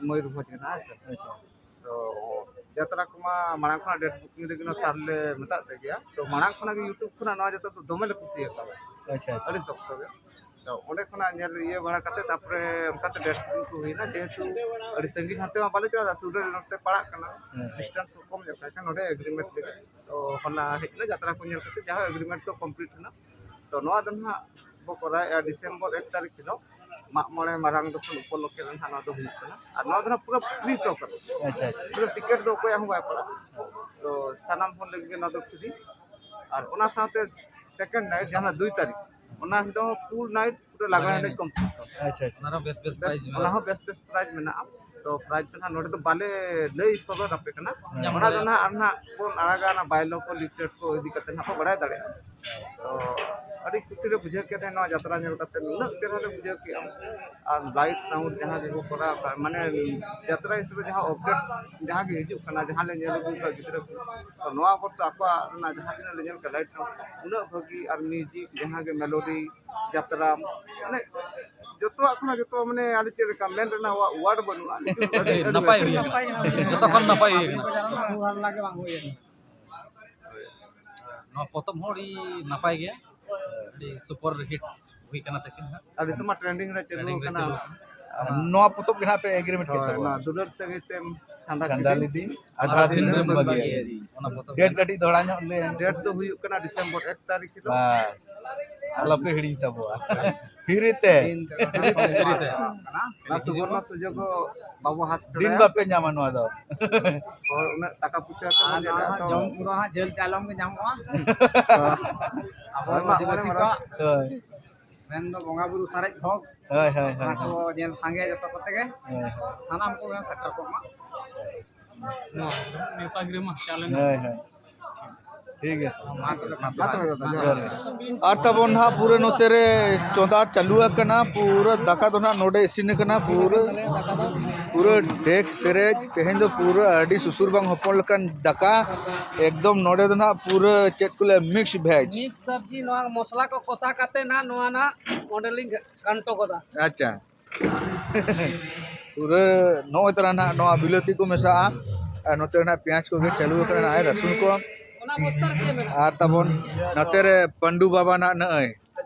ᱢᱚᱭᱩᱨᱵᱷᱚᱸᱡᱽ ᱠᱟᱱᱟ, ᱦᱮᱸ ᱥᱮ? ᱛᱚ ᱡᱟᱛᱨᱟ ᱠᱚᱢᱟ ᱢᱟᱲᱟᱝ ᱠᱷᱚᱱᱟᱜ ᱰᱮᱴ ᱵᱩᱠᱤᱝ ᱨᱮᱜᱮ ᱱᱚᱣᱟ ᱥᱟᱨ ᱞᱮ ᱢᱮᱛᱟᱜ ᱛᱮ ᱜᱮᱭᱟ᱾ ᱛᱚ ᱢᱟᱲᱟᱝ ᱠᱷᱚᱱᱟᱜ ᱜᱮ YouTube ᱠᱷᱚᱱᱟᱜ ᱱᱚᱣᱟ ᱡᱟᱛᱨᱟ ᱫᱚ ᱫᱚᱢᱮ ᱞᱮ ᱠᱩᱥᱤᱭᱟᱠᱟᱫᱟ᱾ ᱟᱪᱪᱷᱟ, ᱟᱪᱪᱷᱟ᱾ ᱟᱹᱰᱤ ᱥᱚᱠᱛᱚ ᱜᱮ᱾ ᱛᱚ ᱚᱸᱰᱮ ᱠᱷᱚᱱᱟᱜ ᱧᱮᱞ ᱤᱭᱟᱹ ᱵᱟᱲᱟ ᱠᱟᱛᱮ, ᱛᱟᱨᱯᱚᱨᱮ ᱚᱱᱠᱟᱛᱮ ᱰᱮᱴ ᱵᱩᱠᱤᱝ ᱠᱚ ᱦᱩᱭᱱᱟ, ᱡᱮᱦᱮᱛᱩ ᱟᱹᱰᱤ ᱥᱟᱺᱜᱤᱧ ᱦᱟᱱᱛᱮ ᱢᱟ ᱵᱟᱞᱮ ᱪᱟᱞᱟᱜᱼᱟ, ᱥᱩᱨ ᱨᱮ ᱱᱚᱛᱮ ᱯᱟᱲᱟᱜ ᱠᱟᱱᱟ, ᱦᱮᱸ᱾ ᱰᱤᱥᱴᱮᱱᱥ ᱠᱚ ᱠᱚᱢ ᱧᱚᱜ ᱛᱟᱦᱮᱸ ᱠᱟᱱᱟ᱾ ᱱᱚᱰᱮ ᱮᱜᱽᱨᱤᱢᱮᱱᱴ ᱞᱮᱠᱟ, ᱛᱚ ᱦᱚᱞᱟ ᱦᱮᱡ ᱮᱱᱟ ᱡᱟᱛᱨᱟ ᱠᱚ ᱧᱮᱞ ᱠᱟᱛᱮ, ᱡᱟᱦᱟᱸ ᱮᱜᱽᱨᱤᱢᱮᱱᱴ ᱠᱚ ᱠᱚᱢᱯᱞᱤᱴ ᱮᱱᱟ᱾ ᱛᱚ ᱱᱚᱣᱟ ᱫᱚ ᱱᱟᱦᱟᱜ ᱵᱚ ᱠᱚᱨᱟᱣᱮᱫᱼᱟ ᱰᱤᱥᱮᱢᱵᱚᱨ ᱮᱠ ᱛᱟᱹᱨᱤᱠᱷ ᱦᱤᱞᱳᱜ, ᱢᱟᱜ ᱢᱚᱬᱮ ᱢᱟᱨᱟᱝ ᱫᱚᱥᱚᱱ ᱩᱯᱚᱞᱚᱠᱠᱷᱮ ᱨᱮ ᱱᱟᱦᱟᱜ ᱱᱚᱣᱟ ᱫᱚ ᱦᱩᱭᱩᱜ ᱠᱟᱱᱟ᱾ ᱟᱨ ᱱᱚᱣᱟ ᱫᱚ ᱱᱟᱦᱟᱜ ᱯᱩᱨᱟᱹ ᱯᱷᱨᱤ ᱥᱳ ᱠᱟᱱᱟ᱾ ᱟᱪᱪᱷᱟ, ᱟᱪᱪᱷᱟ᱾ ᱯᱩᱨᱟᱹ ᱴᱤᱠᱤᱴ ᱫᱚ ᱚᱠᱚᱭᱟᱜ ᱦᱚᱸ ᱵᱟᱭ ᱯᱟᱲᱟᱜᱼᱟ᱾ ᱛᱚ ᱥᱟᱱᱟᱢ ᱦᱚᱲ ᱞᱟᱹᱜᱤᱫ ᱜᱮ ᱱᱚᱣᱟ ᱫᱚ ᱯᱷᱨᱤ᱾ ᱟᱨ ᱚᱱᱟ ᱥᱟᱶᱛᱮ ᱥᱮᱠᱮᱱᱰ ᱱᱟᱭᱤᱴ, ᱡᱟᱦᱟᱸ ᱫᱩᱭ ᱛᱟᱹᱨᱤᱠᱷ, ᱚᱱᱟ ᱦᱤᱞᱳᱜ ᱦᱚᱸ ᱯᱷᱩᱞ ᱱᱟᱭᱤᱴ ᱯᱩᱨᱟᱹ ᱞᱟᱜᱽᱬᱮ ᱞᱟᱜᱽᱬᱮ ᱮᱱᱮᱡ ᱮᱱᱮᱡ᱾ ᱠᱚᱢᱯᱤᱴᱤᱥᱚᱱ᱾ ᱟᱪᱪᱷᱟ, ᱟᱪᱪᱷᱟ᱾ ᱚᱱᱟ ᱨᱮᱦᱚᱸ ᱵᱮᱥ ᱵᱮᱥ ᱵᱮᱥ, ᱯᱨᱟᱭᱤᱡᱽ ᱚᱱᱟ ᱢᱮᱱᱟᱜᱼᱟ᱾ ᱦᱚᱸ ᱵᱮᱥ ᱵᱮᱥ ᱯᱨᱟᱭᱤᱡᱽ ᱢᱮᱱᱟᱜᱼᱟ᱾ ᱛᱚ ᱯᱨᱟᱭᱤᱡᱽ ᱫᱚ ᱱᱟᱦᱟᱜ ᱱᱚᱰᱮ ᱫᱚ ᱵᱟᱞᱮ ᱞᱟᱹᱭ ᱥᱚᱫᱚᱨ ᱟᱯᱮ ᱠᱟᱱᱟ᱾ ᱧᱟᱢ ᱚᱱᱟ ᱫᱚ ᱫᱟᱲᱮᱭᱟᱜᱼᱟ᱾ ᱱᱟᱦᱟᱜ ᱟᱨ ᱱᱟᱦᱟᱜ ᱵᱚᱱ ᱟᱲᱟᱜᱟ, ᱚᱱᱟ ᱵᱟᱭᱞᱚ ᱠᱚ, ᱞᱤᱯᱷᱞᱮᱴ ᱠᱚ ᱤᱫᱤ ᱠᱟᱛᱮ ᱱᱟᱦᱟᱜ ᱯᱮ ᱵᱟᱲᱟᱭ ᱫᱟᱲᱮᱭᱟᱜᱼᱟ᱾ ᱛᱚ ᱟᱹᱰᱤ ᱠᱩᱥᱤ ᱞᱮ ᱵᱩᱡᱷᱟᱹᱣ ᱠᱮᱫᱟ ᱱᱚᱣᱟ ᱡᱟᱛᱨᱟ ᱧᱮᱞ ᱠᱟᱛᱮ, ᱱᱩᱱᱟᱹᱜ ᱪᱮᱦᱨᱟ ᱞᱮ ᱵᱩᱡᱷᱟᱹᱣ ᱠᱮᱫᱼᱟ᱾ ᱟᱨ ᱞᱟᱭᱤᱴ ᱥᱟᱣᱩᱱᱰ ᱡᱟᱦᱟᱸ ᱜᱮᱠᱚ ᱠᱚᱨᱟᱣ ᱠᱟᱜ, ᱢᱟᱱᱮ ᱡᱟᱛᱨᱟ ᱦᱤᱥᱟᱹᱵ ᱛᱮ ᱡᱟᱦᱟᱸ ᱚᱯᱰᱮᱴ ᱡᱟᱦᱟᱸ ᱜᱮ ᱦᱤᱡᱩᱜ ᱠᱟᱱᱟ, ᱡᱟᱦᱟᱸ ᱞᱮ ᱧᱮᱞ ᱟᱹᱜᱩ ᱠᱟᱜ ᱜᱤᱫᱽᱨᱟᱹ ᱠᱚ, ᱛᱚ ᱱᱚᱣᱟ ᱵᱚᱨᱥᱚ ᱟᱠᱚᱣᱟᱜ ᱚᱱᱟ ᱡᱟᱦᱟᱸ ᱛᱤᱱᱟᱹᱜ ᱞᱮ ᱧᱮᱞ ᱠᱟᱜ ᱞᱟᱭᱤᱴ ᱥᱟᱣᱩᱱᱰ, ᱩᱱᱟᱹᱜ ᱵᱷᱟᱹᱜᱤ᱾ ᱟᱨ ᱢᱤᱣᱡᱤᱠ ᱡᱟᱦᱟᱸ ᱜᱮ ᱢᱮᱞᱳᱰᱤ, ᱡᱟᱛᱨᱟ, ᱢᱟᱱᱮ ᱡᱚᱛᱚᱣᱟᱜ ᱠᱷᱚᱱᱟᱜ ᱡᱚᱛᱚ, ᱢᱟᱱᱮ ᱟᱹᱰᱤ ᱪᱮᱫ ᱞᱮᱠᱟ ᱢᱮᱱ ᱨᱮᱱᱟᱜ ᱣᱟ-, ᱣᱟᱨᱰ ᱵᱟᱹᱱᱩᱜᱼᱟ᱾ ᱟᱹᱰᱤ ᱱᱟᱯᱟᱭ ᱦᱩᱭ ᱠᱟᱱᱟ᱾ ᱡᱚᱛᱚ ᱠᱷᱚᱱ ᱱᱟᱯᱟᱭ ᱦᱩᱭ ᱠᱟᱱᱟ᱾ ᱱᱚᱣᱟ ᱯᱚᱛᱚᱵ ᱦᱚᱸ ᱟᱹᱰᱤ ᱱᱟᱯᱟᱭ ᱜᱮᱭᱟ, ᱟᱹᱰᱤ ᱥᱩᱯᱟᱨ ᱦᱤᱴ ᱦᱩᱭ ᱠᱟᱱᱟ ᱛᱟᱹᱠᱤᱱ ᱦᱟᱸᱜ᱾ ᱟᱨ ᱱᱤᱛᱚᱜ ᱢᱟ ᱴᱨᱮᱱᱰᱤᱝ ᱨᱮ ᱪᱟᱹᱞᱩ ᱴᱨᱮᱱᱰᱤᱝ ᱨᱮ ᱠᱟᱱᱟ᱾ ᱪᱟᱹᱞᱩ ᱠᱟᱱᱟ᱾ ᱱᱚᱣᱟ ᱯᱚᱛᱚᱵ ᱜᱮ ᱱᱟᱦᱟᱜ ᱯᱮ ᱮᱜᱨᱤᱢᱮᱱᱴ ᱠᱮᱫ ᱦᱳᱭ, ᱛᱟᱵᱚᱱᱟ᱾ ᱱᱚᱣᱟ ᱫᱩᱞᱟᱹᱲ ᱥᱟᱹᱜᱟᱹᱭ ᱛᱮᱢ ᱪᱷᱟᱸᱫᱟ ᱪᱷᱟᱸᱫᱟ ᱠᱤᱫᱤᱧ᱾ ᱞᱤᱫᱤᱧ, ᱟᱫᱷᱟ ᱟᱫᱷᱟ ᱫᱤᱱ ᱫᱤᱱ ᱨᱮᱢ ᱨᱮᱢ ᱵᱟᱹᱜᱤᱭᱟᱫᱤᱧ᱾ ᱵᱟᱹᱜᱤᱭᱟᱫᱤᱧ᱾ ᱚᱱᱟ ᱯᱚᱛᱚᱵ ᱰᱮᱴ ᱠᱟᱹᱴᱤᱡ ᱫᱚᱦᱲᱟ ᱧᱚᱜ ᱞᱟᱹᱭ ᱟᱢ᱾ ᱰᱮᱴ ᱫᱚ ᱦᱩᱭᱩᱜ ᱠᱟᱱᱟ ᱰᱤᱥᱮᱢᱵᱚᱨ ᱮᱠ ᱛᱟᱹᱨᱤᱠᱷ ᱦᱤᱞᱳᱜ᱾ ᱵᱟᱥ, ᱟᱞᱚᱯᱮ ᱦᱤᱲᱤᱧ ᱛᱟᱵᱚᱣᱟ᱾ ᱯᱷᱤᱨᱤ ᱛᱮ᱾ ᱯᱷᱤᱨᱤ ᱛᱮ᱾ ᱱᱚᱣᱟ ᱥᱩᱵᱚᱨᱱᱚ ᱥᱩᱡᱳᱜᱽ ᱦᱚᱸ ᱵᱟᱵᱚ ᱦᱟᱛ ᱫᱤᱱ ᱪᱷᱟᱲᱟᱭᱟ᱾ ᱵᱟᱯᱮ ᱧᱟᱢᱟ ᱱᱚᱣᱟ ᱫᱚ᱾ ᱦᱚᱲ ᱩᱱᱟᱹᱜ ᱴᱟᱠᱟ ᱯᱩᱭᱥᱟᱹ ᱛᱮ ᱟᱨ ᱵᱚᱱ ᱱᱚᱣᱟ ᱧᱮᱞᱮᱫᱼᱟ ᱦᱚᱸ ᱛᱚ᱾ ᱡᱚᱢ ᱯᱩᱨᱟᱹ ᱦᱟᱸᱜ ᱡᱷᱟᱹᱞ ᱪᱟᱭᱞᱚᱢ ᱜᱮ ᱧᱟᱢᱚᱜᱼᱟ᱾ ᱦᱳᱭ᱾ ᱟᱵᱚ ᱦᱳᱭ, ᱟᱹᱫᱤᱵᱟᱹᱥᱤ ᱢᱟᱨᱟᱝ᱾ ᱠᱚᱣᱟᱜ ᱦᱳᱭ᱾ ᱢᱮᱱᱫᱚ ᱵᱚᱸᱜᱟ ᱵᱩᱨᱩ ᱥᱟᱨᱮᱡ ᱵᱷᱳᱜᱽ, ᱦᱳᱭ, ᱦᱳᱭ, ᱚᱱᱟ ᱦᱳᱭ, ᱠᱚ ᱦᱳᱭ᱾ ᱧᱮᱞ ᱥᱟᱸᱜᱮ ᱡᱚᱛᱚ ᱠᱚᱛᱮ ᱜᱮ᱾ ᱦᱳᱭ, ᱦᱳᱭ᱾ ᱥᱟᱱᱟᱢ ᱠᱚᱜᱮ ᱥᱮᱴᱮᱨ ᱠᱚᱜ ᱢᱟ᱾ ᱱᱚᱣᱟ ᱱᱮᱣᱛᱟ ᱜᱤᱨᱟᱹ ᱢᱟ ᱪᱟᱞᱮ ᱱᱟ᱾ ᱦᱳᱭ, ᱦᱳᱭ᱾ ᱴᱷᱤᱠ ᱜᱮᱭᱟ᱾ ᱢᱟ ᱛᱚᱵᱮ ᱠᱷᱟᱱ ᱢᱟ ᱛᱚᱵᱮ ᱫᱟᱫᱟ, ᱡᱚᱦᱟᱨ᱾ ᱡᱚᱦᱟᱨ ᱜᱮ᱾ ᱟᱨ ᱛᱟᱵᱚᱱ ᱱᱟᱦᱟᱜ ᱯᱩᱨᱟᱹ ᱱᱚᱛᱮ ᱨᱮ ᱪᱚᱸᱫᱟ ᱪᱟᱹᱞᱩ ᱟᱠᱟᱱᱟ᱾ ᱯᱩᱨᱟᱹ ᱫᱟᱠᱟ ᱫᱚ ᱱᱟᱦᱟᱜ ᱱᱚᱰᱮ ᱤᱥᱤᱱ ᱟᱠᱟᱱᱟ᱾ ᱯᱩᱨᱟᱹ, ᱯᱩᱨᱟᱹ ᱰᱮᱠ ᱯᱮᱨᱮᱡ᱾ ᱛᱮᱦᱮᱧ ᱫᱚ ᱯᱩᱨᱟᱹ ᱟᱹᱰᱤ ᱥᱩᱥᱩᱨ ᱵᱟᱝ ᱦᱚᱯᱚᱱ ᱞᱮᱠᱟᱱ ᱫᱟᱠᱟ᱾ ᱮᱠᱫᱚᱢ ᱱᱚᱰᱮ ᱫᱚ ᱱᱟᱦᱟᱜ ᱯᱩᱨᱟᱹ ᱪᱮᱫ ᱠᱚ ᱞᱟᱹᱭᱟ, ᱢᱤᱠᱥ ᱵᱷᱮᱡᱽ᱾ ᱢᱤᱠᱥ ᱥᱚᱵᱽᱡᱤ, ᱱᱚᱣᱟ ᱢᱚᱥᱞᱟ ᱠᱚ ᱠᱚᱥᱟ ᱠᱟᱛᱮ ᱱᱟᱦᱟᱜ ᱱᱚᱣᱟ ᱱᱟᱦᱟᱜ ᱚᱸᱰᱮ ᱞᱤᱧ ᱜᱷᱟᱱᱴᱚ ᱜᱚᱫᱟ᱾ ᱟᱪᱪᱷᱟ᱾ ᱯᱩᱨᱟᱹ ᱱᱚᱜᱼᱚᱭ ᱛᱟᱨᱟ ᱱᱟᱦᱟᱜ ᱱᱚᱣᱟ ᱵᱤᱞᱟᱹᱛᱤ ᱠᱚ ᱢᱮᱥᱟᱜᱼᱟ᱾ ᱟᱨ ᱱᱚᱛᱮ ᱨᱮᱱᱟᱜ ᱯᱮᱸᱭᱟᱡᱽ ᱠᱚᱜᱮ ᱪᱟᱹᱞᱩ ᱟᱠᱟᱱᱟ, ᱱᱚᱜᱼᱚᱭ ᱨᱟᱹᱥᱩᱱ ᱠᱚ᱾ ᱚᱱᱟ ᱵᱚᱥᱛᱟ ᱨᱮ ᱪᱮᱫ ᱢᱮᱱᱟᱜᱼᱟ? ᱟᱨ ᱛᱟᱵᱚᱱ ᱱᱚᱛᱮ ᱨᱮ ᱯᱟᱹᱱᱰᱩ ᱵᱟᱵᱟ ᱱᱟᱜ ᱱᱚᱜᱼᱚᱭ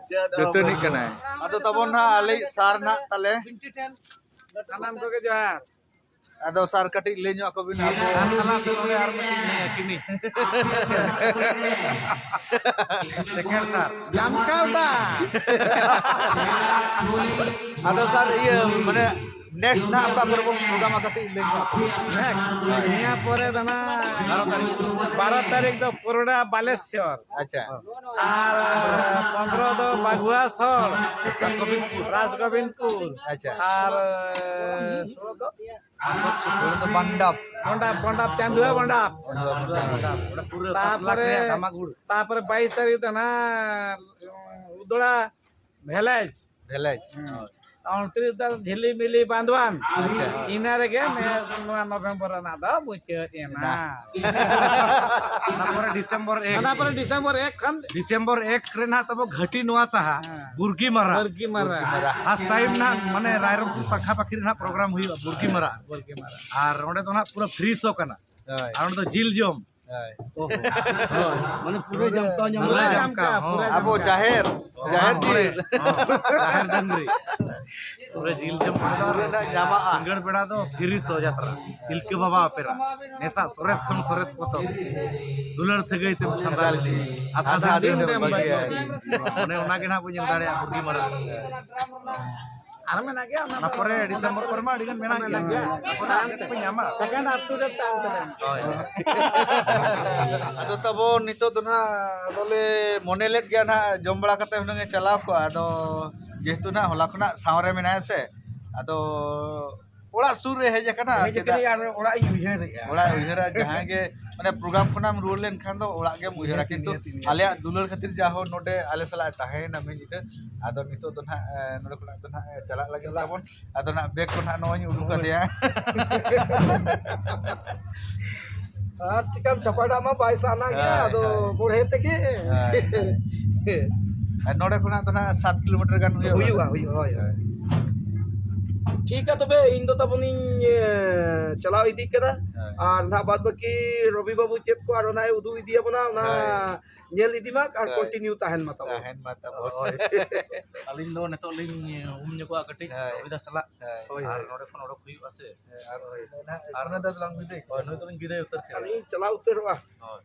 ᱫᱟᱹᱛᱟᱹᱱᱤᱜ ᱠᱟᱱᱟᱭ᱾ ᱟᱫᱚ ᱛᱟᱵᱚᱱ ᱱᱟᱜ ᱟᱞᱮᱭᱤᱡ ᱥᱟᱨ ᱱᱟᱜ ᱛᱟᱞᱮ᱾ ᱵᱤᱱᱴᱤ ᱴᱷᱮᱱ᱾ ᱥᱟᱱᱟᱢ ᱠᱚᱜᱮ ᱡᱚᱦᱟᱨ᱾ ᱟᱫᱚ ᱥᱟᱨ ᱠᱟᱹᱴᱤᱡ ᱞᱟᱹᱭ ᱧᱚᱜ ᱟᱠᱚ ᱵᱤᱱ ᱟᱵᱚ᱾ ᱥᱟᱨ ᱥᱟᱞᱟᱜ ᱛᱮ ᱱᱚᱰᱮ ᱟᱨ ᱢᱤᱫᱴᱤᱡ ᱢᱮᱱᱟᱭᱟ, ᱠᱤᱱᱤ᱾ ᱥᱮᱠᱮᱱᱰ ᱥᱟᱨ᱾ ᱡᱟᱢᱠᱟᱣ ᱫᱟ᱾ ᱟᱫᱚ ᱥᱟᱨ, ᱤᱭᱟᱹ, ᱢᱟᱱᱮ, next ᱱᱟᱦᱟᱜ ᱚᱠᱟ ᱠᱚᱨᱮ ᱵᱚᱱ ᱯᱨᱳᱜᱨᱟᱢᱟ, ᱠᱟᱹᱴᱤᱡ ᱞᱟᱹᱭ ᱧᱚᱜ ᱟᱠᱚ ᱵᱤᱱ᱾ Next, ᱱᱤᱭᱟᱹ ᱯᱚᱨᱮ ᱫᱚ ᱱᱟᱦᱟᱜ ᱵᱟᱨᱚ ᱛᱟᱹᱨᱤᱠᱷ᱾ ᱵᱟᱨᱚ ᱛᱟᱹᱨᱤᱠᱷ ᱫᱚ ᱯᱩᱨᱩᱰᱟ ᱵᱟᱞᱮᱥᱚᱨ᱾ ᱟᱪᱪᱷᱟ᱾ ᱟᱨ ᱯᱚᱱᱨᱚ ᱫᱚ ᱵᱟᱜᱩᱣᱟ ᱥᱚᱲ, ᱨᱟᱥᱜᱳᱵᱤᱱᱫᱯᱩᱨ᱾ ᱨᱟᱥᱜᱳᱵᱤᱱᱫᱯᱩᱨ᱾ ᱟᱪᱪᱷᱟ᱾ ᱟᱨ ᱥᱳᱲᱚ ᱫᱚ ᱚᱸᱰᱮ ᱫᱚ ᱵᱟᱱᱰᱟᱯ᱾ ᱵᱟᱱᱰᱟᱯ, ᱵᱟᱱᱰᱟᱯ, ᱪᱟᱸᱫᱩᱣᱟ ᱵᱟᱱᱰᱟᱯ᱾ ᱚᱸᱰᱮ ᱫᱚ ᱵᱟᱱᱰᱟᱯ᱾ ᱚᱸᱰᱮ ᱯᱩᱨᱟᱹ ᱥᱟᱛ ᱞᱟᱠᱷ ᱛᱟᱯᱚᱨᱮ, ᱨᱮᱭᱟᱜ ᱫᱷᱟᱢᱟᱠᱩᱲ᱾ ᱛᱟᱯᱚᱨᱮ ᱵᱟᱭᱤᱥ ᱛᱟᱹᱨᱤᱠᱷ ᱫᱚ ᱱᱟᱦᱟᱜ ᱩᱫᱽᱲᱟ ᱵᱷᱮᱞᱮᱡᱽ᱾ ᱵᱷᱮᱞᱮᱡᱽ᱾ ᱦᱩᱸ᱾ ᱩᱱᱛᱨᱤᱥ ᱫᱚ ᱡᱷᱤᱞᱤᱢᱤᱞᱤ ᱵᱟᱸᱫᱷᱣᱟᱱ᱾ ᱟᱪᱪᱷᱟ᱾ ᱤᱱᱟᱹ ᱨᱮᱜᱮ ᱱᱮ-, ᱱᱚᱣᱟ ᱱᱚᱵᱷᱮᱢᱵᱚᱨ ᱨᱮᱱᱟᱜ ᱫᱚ ᱢᱩᱪᱟᱹᱫ ᱮᱱᱟ᱾ ᱮᱱᱟ᱾ ᱚᱱᱟ ᱯᱚᱨᱮ ᱰᱤᱥᱮᱢᱵᱚᱨ ᱮᱠ᱾ ᱚᱱᱟ ᱯᱚᱨᱮ ᱰᱤᱥᱮᱢᱵᱚᱨ ᱮᱠ ᱠᱷᱚᱱ ᱰᱤᱥᱮᱢᱵᱚᱨ ᱮᱠ ᱨᱮ ᱱᱟᱦᱟᱜ ᱛᱟᱵᱚ ᱜᱷᱟᱹᱴᱤ ᱱᱚᱣᱟ ᱥᱟᱦᱟ, ᱦᱮᱸ᱾ ᱵᱩᱨᱜᱤ ᱢᱟᱨᱟ᱾ ᱵᱩᱨᱜᱤ ᱢᱟᱨᱟ᱾ ᱯᱷᱟᱥᱴ ᱴᱟᱭᱤᱢ ᱱᱟᱦᱟᱜ, ᱢᱟᱱᱮ, ᱨᱟᱭᱨᱚᱝᱯᱩᱨ ᱯᱟᱠᱷᱟ ᱯᱟᱠᱷᱤ ᱨᱮ ᱱᱟᱦᱟᱜ ᱯᱨᱳᱜᱨᱟᱢ ᱦᱩᱭᱩᱜᱼᱟ, ᱵᱩᱨᱜᱤ ᱢᱟᱨᱟ᱾ ᱵᱩᱨᱜᱤ ᱢᱟᱨᱟ᱾ ᱟᱨ ᱚᱸᱰᱮ ᱫᱚ ᱱᱟᱦᱟᱜ ᱯᱩᱨᱟᱹ ᱯᱷᱨᱤ ᱥᱳ ᱠᱟᱱᱟ᱾ ᱦᱳᱭ᱾ ᱟᱨ ᱚᱸᱰᱮ ᱫᱚ ᱡᱤᱞ ᱡᱚᱢ᱾ ᱦᱳᱭ᱾ ᱦᱳᱭ᱾ ᱢᱟᱱᱮ ᱯᱩᱨᱟᱹ ᱡᱟᱢᱠᱟᱣ ᱧᱟᱢᱚᱜᱼᱟ᱾ ᱯᱩᱨᱟᱹ ᱡᱟᱢᱠᱟᱣ, ᱦᱳᱭ᱾ ᱟᱵᱚ ᱡᱟᱦᱮᱨ, ᱦᱳᱭ, ᱡᱟᱦᱮᱨ ᱦᱳᱭ, ᱡᱤᱞ᱾ ᱦᱳᱭ, ᱡᱟᱦᱮᱨ ᱰᱟᱝᱨᱤ᱾ ᱯᱩᱨᱟᱹ ᱡᱤᱞ ᱡᱚᱢ ᱯᱩᱨᱟᱹ ᱨᱮᱱᱟᱜ ᱧᱟᱢᱚᱜᱼᱟ᱾ ᱥᱤᱸᱜᱟᱹᱲ ᱵᱮᱲᱟ ᱫᱚ ᱯᱷᱨᱤ ᱥᱳ ᱡᱟᱛᱨᱟ᱾ ᱛᱤᱞᱠᱟᱹ ᱵᱟᱵᱟ ᱚᱯᱮᱨᱟ᱾ ᱱᱮᱥᱟᱜ ᱥᱚᱨᱮᱥ ᱠᱷᱚᱱ ᱥᱚᱨᱮᱥ ᱯᱚᱛᱚᱵ᱾ ᱫᱩᱞᱟᱹᱲ ᱥᱟᱹᱜᱟᱹᱭ ᱛᱮᱢ ᱪᱷᱟᱸᱫᱟ ᱞᱮᱫᱤᱧ᱾ ᱟᱫᱷᱟ ᱫᱤᱱ ᱛᱮᱢ ᱵᱟᱹᱜᱤᱭᱟ᱾ ᱚᱱᱮ ᱚᱱᱟ ᱜᱮ ᱱᱟᱦᱟᱜ ᱵᱚᱱ ᱧᱮᱞ ᱫᱟᱲᱮᱭᱟᱜᱼᱟ ᱵᱩᱨᱜᱤ ᱢᱟᱨᱟ᱾ ᱟᱨ ᱢᱮᱱᱟᱜ ᱜᱮᱭᱟ, ᱚᱱᱟ ᱚᱱᱟ ᱫᱚ ᱯᱚᱨᱮ ᱰᱤᱥᱮᱢᱵᱚᱨ ᱠᱚᱨᱮ ᱢᱟ ᱟᱹᱰᱤ ᱜᱟᱱ ᱢᱮᱱᱟᱜ ᱜᱮᱭᱟ᱾ ᱢᱮᱱᱟᱜ ᱜᱮᱭᱟ᱾ ᱚᱱᱟ ᱛᱟᱭᱚᱢ ᱛᱮ ᱯᱮ ᱧᱟᱢᱟ᱾ Second up to date ᱛᱟᱭᱚᱢ ᱛᱮ ᱧᱟᱢᱟ᱾ ᱦᱳᱭ᱾ ᱟᱫᱚ ᱛᱟᱵᱚ ᱱᱤᱛᱚᱜ ᱫᱚ ᱱᱟᱦᱟᱜ ᱟᱫᱚᱞᱮ ᱢᱚᱱᱮ ᱞᱮᱫ ᱜᱮᱭᱟ ᱱᱟᱦᱟᱜ ᱡᱚᱢ ᱵᱟᱲᱟ ᱠᱟᱛᱮ ᱦᱩᱱᱟᱹᱝ ᱮ ᱪᱟᱞᱟᱣ ᱠᱚᱜᱼᱟ᱾ ᱟᱫᱚ ᱡᱮᱦᱮᱛᱩ ᱱᱟᱦᱟᱜ ᱦᱚᱞᱟ ᱠᱷᱚᱱᱟᱜ ᱥᱟᱶ ᱨᱮ ᱢᱮᱱᱟᱭᱟ ᱥᱮ, ᱟᱫᱚ ᱚᱲᱟᱜ ᱥᱩᱨ ᱨᱮ ᱦᱮᱡ ᱟᱠᱟᱱᱟ᱾ ᱦᱮᱡ ᱪᱮᱫᱟᱜ? ᱟᱠᱟᱱᱟᱭ ᱟᱨ ᱚᱲᱟᱜ ᱤᱧ ᱩᱭᱦᱟᱹᱨᱮᱜᱼᱟ᱾ ᱚᱲᱟᱜ ᱮ ᱩᱭᱦᱟᱹᱨᱟ, ᱡᱟᱦᱟᱸᱭ ᱜᱮ ᱢᱟᱱᱮ ᱯᱨᱳᱜᱨᱟᱢ ᱠᱷᱚᱱᱟᱜ ᱮᱢ ᱨᱩᱣᱟᱹᱲ ᱞᱮᱱᱠᱷᱟᱱ ᱫᱚ ᱚᱲᱟᱜ ᱜᱮᱢ ᱩᱭᱦᱟᱹᱨᱟ᱾ ᱱᱤᱦᱟᱹᱛᱤ, ᱠᱤᱱᱛᱩ ᱱᱤᱦᱟᱹᱛᱤ, ᱱᱤᱦᱟᱹᱛᱤ᱾ ᱟᱞᱮᱭᱟᱜ ᱫᱩᱞᱟᱹᱲ ᱠᱷᱟᱹᱛᱤᱨ ᱡᱟ ᱦᱳ ᱱᱚᱰᱮ ᱟᱞᱮ ᱥᱟᱞᱟᱜ ᱮ ᱛᱟᱦᱮᱸᱭᱮᱱᱟ ᱢᱤᱫ ᱧᱤᱫᱟᱹ, ᱟᱫᱚ ᱱᱤᱛᱚᱜ ᱫᱚ ᱱᱟᱦᱟᱜ, ᱮ, ᱱᱚᱰᱮ ᱠᱷᱚᱱᱟᱜ ᱫᱚ ᱱᱟᱦᱟᱜ, ᱮ, ᱪᱟᱞᱟᱜ ᱞᱟᱹᱜᱤᱫ ᱪᱟᱞᱟᱜ᱾ ᱛᱟᱵᱚᱱ᱾ ᱟᱫᱚ ᱱᱟᱦᱟᱜ ᱵᱮᱜᱽ ᱠᱚ ᱱᱟᱦᱟᱜ ᱱᱚᱜᱼᱚᱭ ᱤᱧ ᱩᱰᱩᱠ ᱦᱳᱭ᱾ ᱟᱫᱮᱭᱟ᱾ ᱟᱨ ᱪᱤᱠᱟᱢ ᱪᱷᱟᱯᱟᱰᱟᱜ ᱢᱟ ᱵᱟᱭ ᱥᱟᱱᱟ ᱜᱮᱭᱟ, ᱦᱳᱭ, ᱟᱫᱚ ᱦᱳᱭ᱾ ᱵᱚᱲᱦᱮ ᱛᱮᱜᱮ᱾ ᱦᱳᱭ᱾ ᱟᱨ ᱱᱚᱰᱮ ᱠᱷᱚᱱᱟᱜ ᱫᱚ ᱱᱟᱦᱟᱜ ᱥᱟᱛ ᱠᱤᱞᱳᱢᱤᱴᱟᱨ ᱜᱟᱱ ᱦᱩᱭᱩᱜᱼᱟ᱾ ᱦᱩᱭᱩᱜᱼᱟ, ᱦᱩᱭᱩᱜᱼᱟ, ᱦᱳᱭ, ᱦᱳᱭ᱾ ᱴᱷᱤᱠ ᱜᱮᱭᱟ, ᱛᱚᱵᱮ ᱤᱧ ᱫᱚ ᱛᱟᱵᱚᱱᱤᱧ, ᱮ, ᱪᱟᱞᱟᱣ ᱤᱫᱤᱜ ᱠᱟᱱᱟ᱾ ᱦᱳᱭ᱾ ᱟᱨ ᱱᱟᱦᱟᱜ ᱵᱟᱫ ᱵᱟᱹᱠᱤ ᱨᱚᱵᱤ ᱵᱟᱹᱵᱩ ᱪᱮᱫ ᱠᱚ ᱟᱨ ᱚᱱᱟᱭ ᱩᱫᱩᱜ ᱤᱫᱤᱭᱟᱵᱚᱱᱟ, ᱚᱱᱟ ᱦᱳᱭ᱾ ᱧᱮᱞ ᱤᱫᱤ ᱢᱟ ᱟᱨ ᱦᱳᱭ᱾ Continue ᱛᱟᱦᱮᱱ ᱢᱟ ᱛᱟᱵᱚᱱ᱾ ᱛᱟᱦᱮᱱ ᱢᱟ ᱛᱟᱵᱚᱱ᱾ ᱦᱳᱭ᱾ ᱟᱹᱞᱤᱧ ᱫᱚ ᱱᱤᱛᱚᱜ ᱞᱤᱧ ᱩᱢ ᱧᱚᱜᱚᱜᱼᱟ ᱠᱟᱹᱴᱤᱡ ᱦᱳᱭ᱾ ᱨᱚᱵᱤᱫᱟ ᱥᱟᱞᱟᱜ᱾ ᱦᱳᱭ, ᱟᱨ ᱦᱳᱭ᱾ ᱱᱚᱰᱮ ᱠᱷᱚᱱ ᱚᱰᱚᱠ ᱦᱩᱭᱩᱜᱼᱟ ᱥᱮ᱾ ᱦᱳᱭ᱾ ᱟᱨ ᱚᱱᱟ ᱫᱚ ᱞᱟᱝ ᱵᱤᱫᱟᱹᱭ ᱠᱚᱣᱟ᱾ ᱦᱳᱭ, ᱱᱩᱭ ᱫᱚᱞᱤᱧ ᱵᱤᱫᱟᱹᱭ ᱩᱛᱟᱹᱨ ᱠᱮᱫᱟ᱾ ᱟᱹᱞᱤᱧ ᱪᱟᱞᱟᱣ ᱩᱛᱟᱹᱨᱚᱜᱼᱟ᱾ ᱦᱳᱭ᱾